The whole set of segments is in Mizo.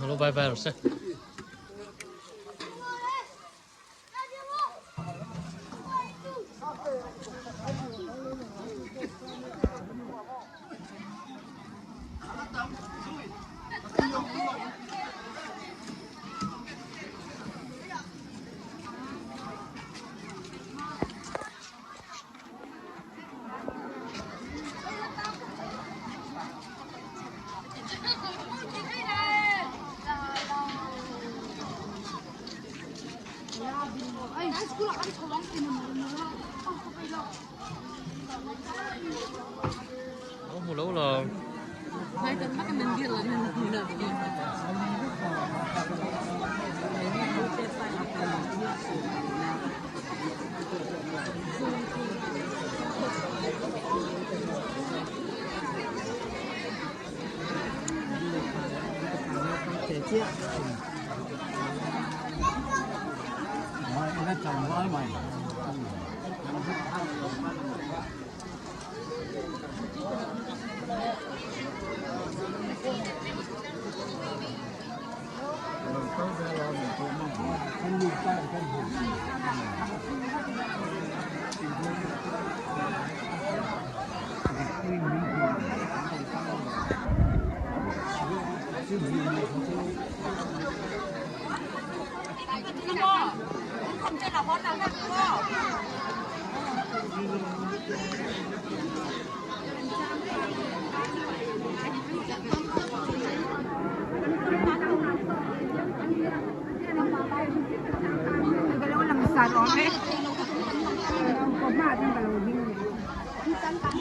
Lo bye bye rồi sẽ.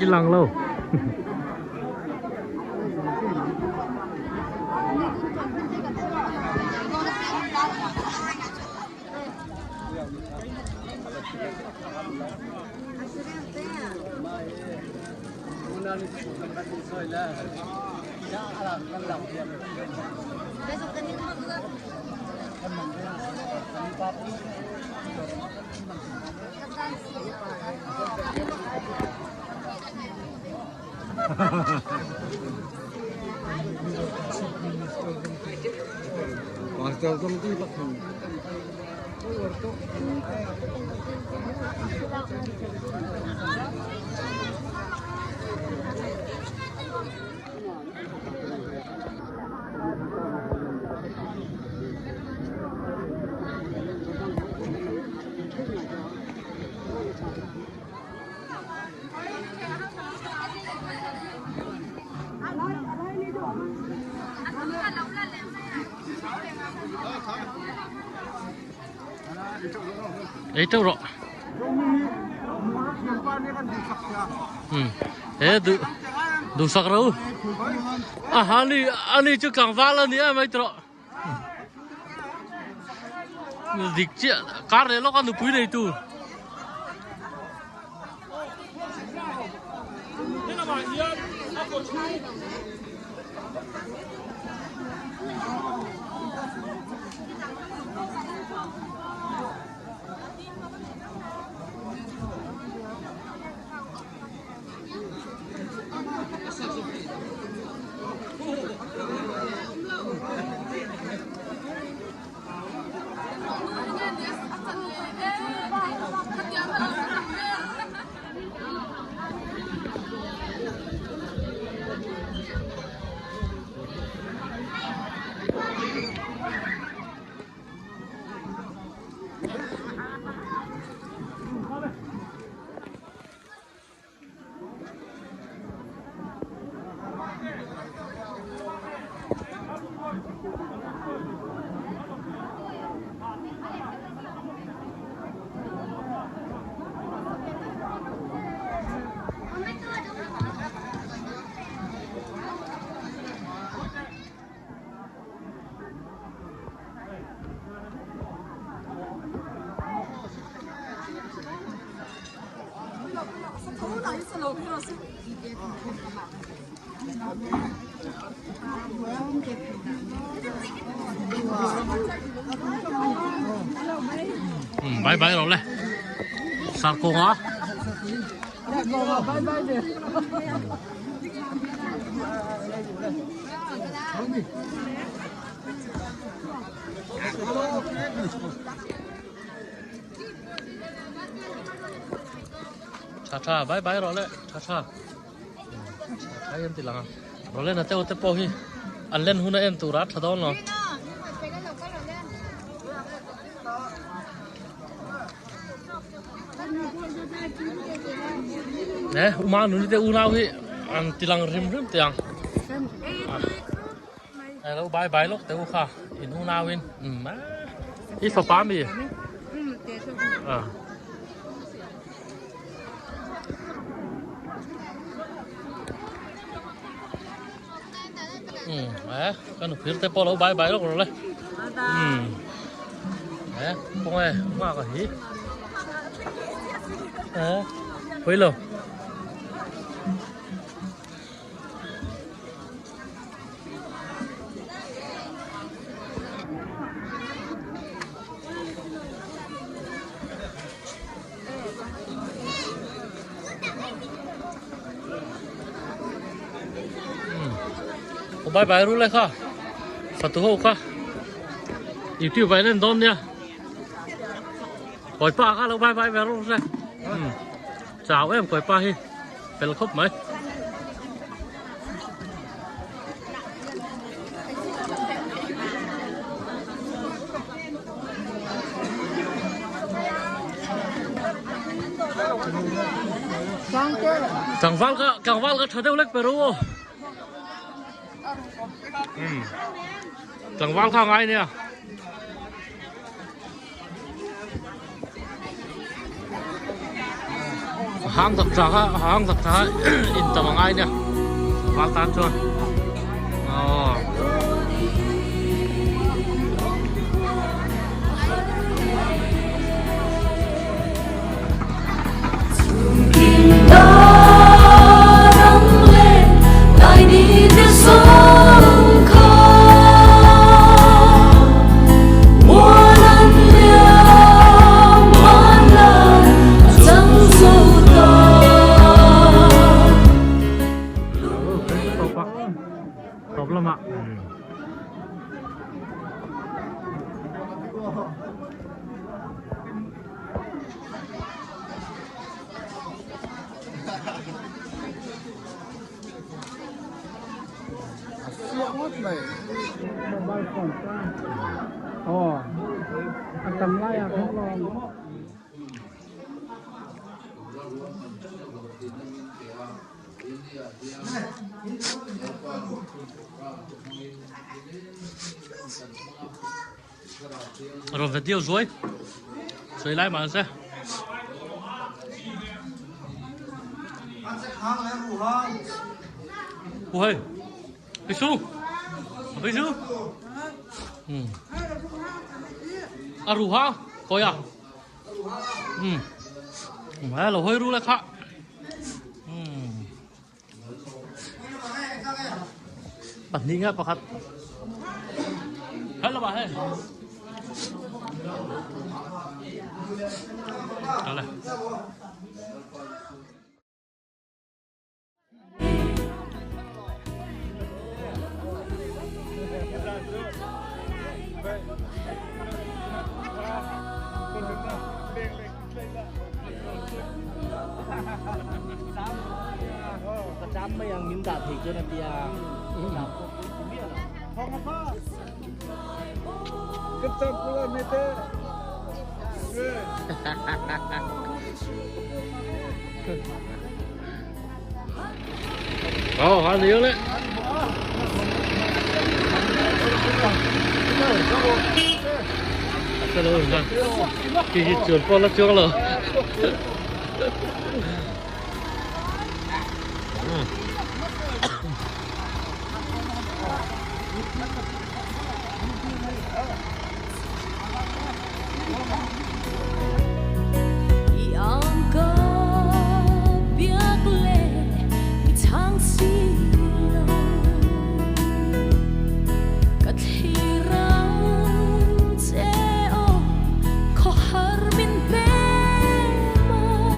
I lang lo. Ei teuh rawh. Hmm. He du duhsak ro. A hani ani chu tlangval ani a mai tawh. Dik chiah kar leh lawk a nupui nei tu. Bye bye rawh le Sarkawnga. Tha tha bye bye rawh le tha tha tha hi an ti lang a Rolena te te pawh hi an len hun a en tur a tha dawn lo. Eh uma nuni te unau hi an ti lang rim rim te ang. Hello bye bye lawk teh u kha in unau in umm i fapa mi ah um eh ka nu phir te pawh lo bye bye lawk rawh le um eh kawng e nghak a hi eh pui lo. Bye bye ru le kha fatu ho kha youtube ai nen dawn nia koi pa kha lo bye bye ve ru se chau em koi pa hi fel khawp mai. Tlangval ka tlangval ka tha deuh lek per u aw. Tlangval kha ngai nia. Hang tak tha kha hang tak tha in tam a ngai nia val tan chuan aw. Tawp lamah. Rawn video zuai sawi lai mah se. Ui, Pisu, Pisu. Ừ. À rủ ha, coi à. Ừ. Mẹ là hơi ru lại khá. Ừ. Pahnih nga pakhat. Hello ba hey. Kale. Oh, han yếu đấy. Cái gì chuột con nó chuông rồi.